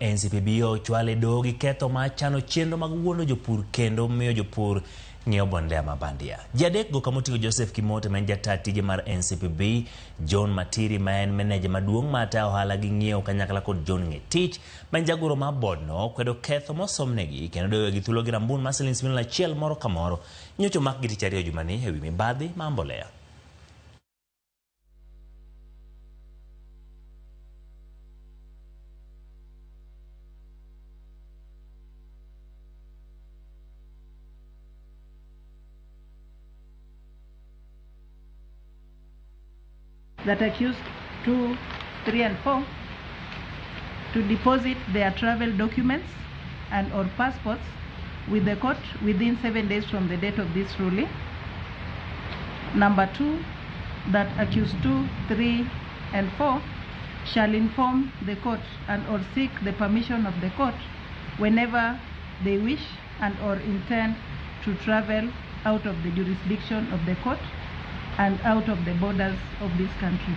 NCPB ochwal e doho gi ketho mar chano chenro mag wuondo jopur kendo miyo jopur ng'iewo mbolea ma bandia. Ji adek go kamoting'o Joseph Kimote ma en jataa tije mar NCPB, John Matiri ma en meneja maduong' mar tayo ohala gi ng'iewo kanyakla kod John Ng'etich ma en jagoro mar board no kwedo ketho mosomnegi kendo doyo gi thuolo gi rambun mar silings milion achiel moro ka moro. Nyocha omakgi tich ariyo jumani ewi mibadhi mar mbolea. That accused 2, 3 and 4 to deposit their travel documents and or passports with the court within 7 days from the date of this ruling. Number 2, that accused 2, 3 and 4 shall inform the court and or seek the permission of the court whenever they wish and or intend to travel out of the jurisdiction of the court and out of the borders of this country.